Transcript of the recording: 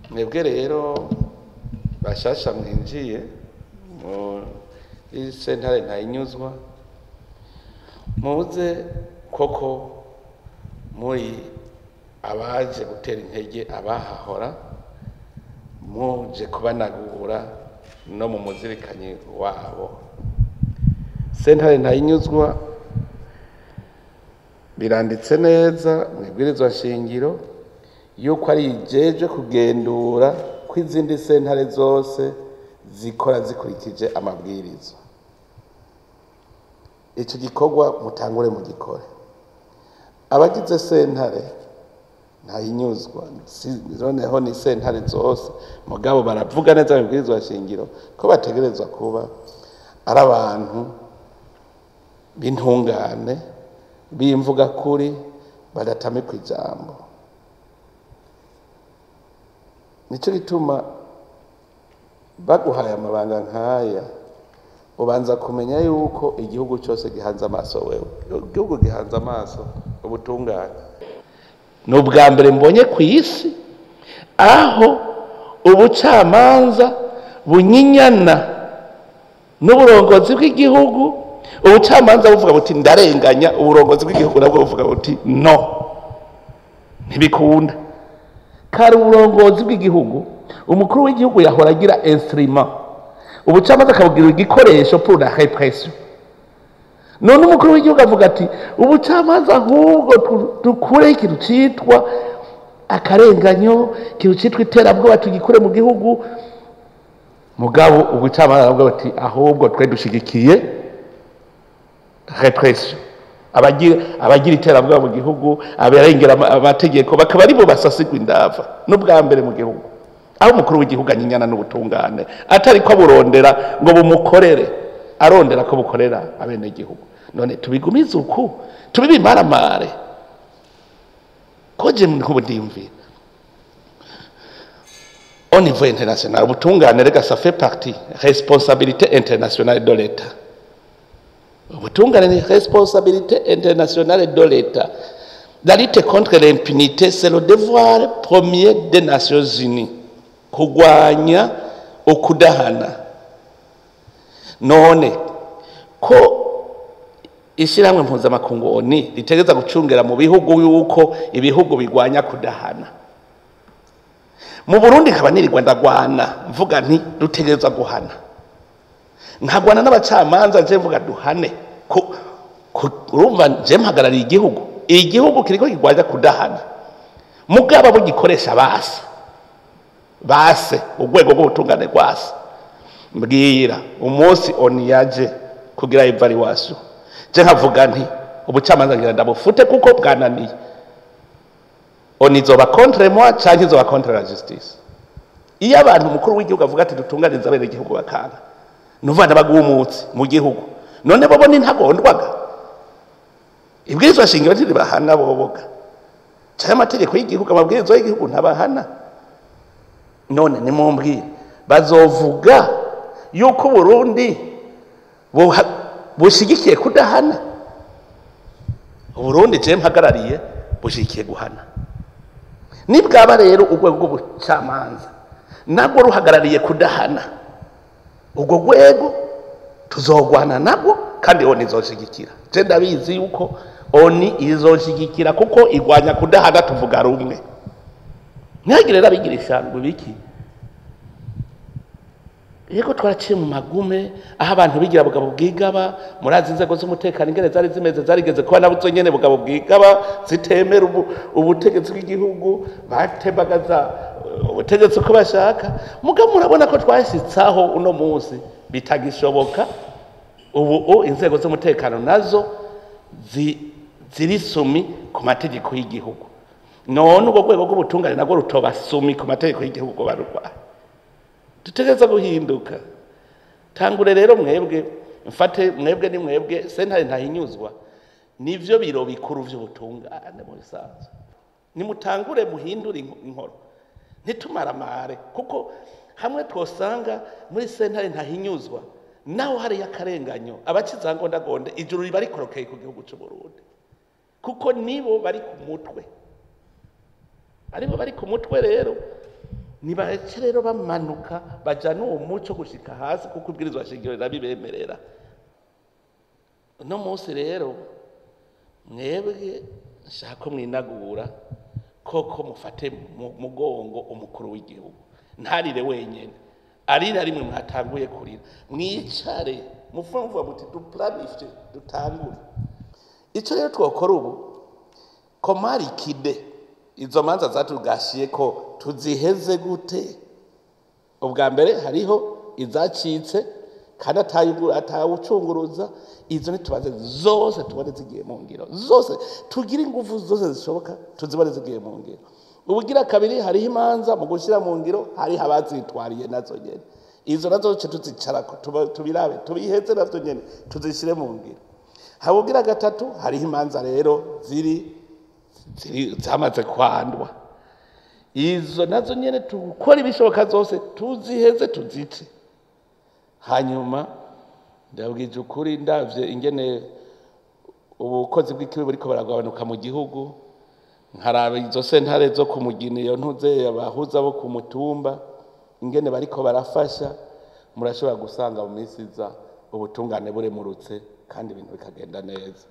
Mwebwe rero bashasha mwinjiye muri sentare Ntahinyuzwa, muze koko muri abaje gutera intege abahahora, muje kubanagura no mu muzirikanyi wabo. Sentare Ntahinyuzwa biranditse neza mu ibwirizwa shingiro yuko ari ijeje kugendura ko izindi sentare zose zikora zikurikije amabwiriza. Ico gikorwa mutangure mugikore. Abagize sentare Ntahinyuzwa, noneho ni sentare zose, mugabo baravuga neza mu ibwirizwa shingiro ko bategerezwa kuba ari abantu b'intungane, b'imvuga kuri, badatamikwa ijambo. Nico gituma baguhaye amabanga nkaya, ubanza kumenya yuko igihugu cyose gihanze amaso wewe. Igihugu gihanze amaso ubutungane. Ni ubwa mbere mbonye ku isi aho ubucamanza bunyinyana n'uburongozi bw'igihugu. Ubucamanza buvuga buti ndarenganya, uburongozi bw'igihugu nabwo buvuga buti no, ntibikunda. Kari uburongozi bw'igihugu, umukuru w'igihugu yahora agira instrument, ubucamanza akabugira igikoresho pour la répression. None umukuru w'igihugu avuga ati ubucamanza ahubwo dukure ikintu citwa akarenganyo, ikintu citwa iterabwoba tugikure mu gihugu. Mugabo ubucamanza avuga ati ahubwo twe dushigikiye répression, abagira iterabwoba mu gihugu, abarengera amategeko bakaba aribo basasigwa indava. N'ubwa mbere mu gihugu aho umukuru w'igihugu anyinyana n'ubutungane, atari ko aburondera ngo bumukorere, arondera ko bukorera abenegihugu. None tubigumize uku, tubibimaramare koje nkubu ndiyumvira au niveau international. Ubutungane rega ça fait partie responsabilité internationale de l'État. Ubutungane ni responsabilité internationale de l'État. La lutte contre l'impunité, c'est le devoir premier des Nations Unies, kugwanya ukudahana. None ko ishyirahamwe mpuzamakungu ONU ritegeza gucungera mu bihugu yuko ibihugu bigwanya kudahana, mu Burundi nkaba nirirwa ndagwana mvuga nti dutegerezwa guhana, nkagwana n'abacamanza je mvuga duhane. Urumva je mpagarariye igihugu, igihugu kiriko kigwanya kudahana, mugabo abo gikoresha base urwego rw'ubutungane rwase. Mbwira umunsi ONU yaje kugira evaluation, je nkavuga nti ubucamanza ngira ndabufute kuko bwananiye, ONU izoba contre moi canke izoba contre la justice? Iyo abantu umukuru w'igihugu avuga ati dutunganize abenegihugu bakanga, nuva n'abagumutse mu gihugu, none bobo ni ntagondwaga? Ibwirizwa shingiro ntiribahana boboga, canke amategeko y'igihugu, amabwirizwa y'igihugu ntabahana? None nimumbwire, bazovuga yuko Burundi bushigikiye kudahana? Uburundi je mpagarariye bushigikiye guhana. Nibwaba rero urwego rw'ubucamanza nabwo ruhagarariye kudahana, urwo rwego tuzogwana nabwo, kandi ONU izoshigikira. Je ndabizi yuko ONU izoshigikira kuko igwanya kudahana, tuvuga rumwe. Ntihagire rero abigirisha ngo biki. Yego twaraciye mu magume aho abantu bigira bugabo bwigaba, murazi inzego z'umutekano ingene zari zimeze, zarigeze kuba nabo nyene bugabo bwigaba, zitemera ubutegetsi bw'igihugu, batembagaza ubutegetsi uko bashaka. Mugabo murabona ko twashitsaho uno munsi bitagishoboka. Ubu inzego z'umutekano nazo ziri sumi ku mategeko y'igihugu. None ubwo rwego rw'ubutungane nabwo rutoba sumi ku mategeko y'igihugu barurwaye. Dutegereza guhinduka. Tangure rero mwebwe, mfate mwebwe ni mwebwe sentare Ntahinyuzwa nivyo biro bikuru vy'ubutungane mu bisanzwe. Nimutangure muhindure inkoro, ntitumaramare, kuko hamwe twosanga muri sentare Ntahinyuzwa naho hari akarenganyo, abakizangondagonde ijuru riba rikorokeye ku gihugu c'u Burundi, kuko nibo bari ku mutwe, aribo bari ku mutwe rero. Nibace rero bamanuka bajana uwo muco gushika hasi, kuko ibwirizwa shingiro rirabibemerera. Uno munsi rero mwebwe nshaka ko mwinagura koko, mufate mu mugongo umukuru w'igihugu, ntarire wenyene, arira rimwe mwatanguye kurira. Mwicare muvuga muti duplanifye, dutangure. Ico rero twokora ubu, komari kide izo manza zatugashiye ko tuziheze gute? Ubwa mbere hariho izacitse kandi atawucunguruza. Izo ntitubaze zose, tubone zigiye mu ngiro zose, tugire ingufu zose zishoboka tuzibone zigiye mu ngiro. Ubugira kabiri, hariho imanza mu gushyira mu ngiro hariho abazitwariye, nazo nyene izo nazo duce tuzicarako, tubirabe, tubiheze, nazo nyene tuzishyire mu ngiro. Habugira gatatu, hariho imanza rero ziri zamaze kwandwa. Izo nazo nyene tukora ibishoboka zose tuziheze, tuzice. Hanyuma ndabwije ukuri, ndavye ingene ubukozi bw'ikibi buriko baragabanuka mu gihugu, nkaraba izo sentare zo ku Mugina, iyo ntuze abahuza bo ku mutumba ingene bariko barafasha, murashobora gusanga mu minsi iza ubutungane buremurutse kandi ibintu bikagenda neza.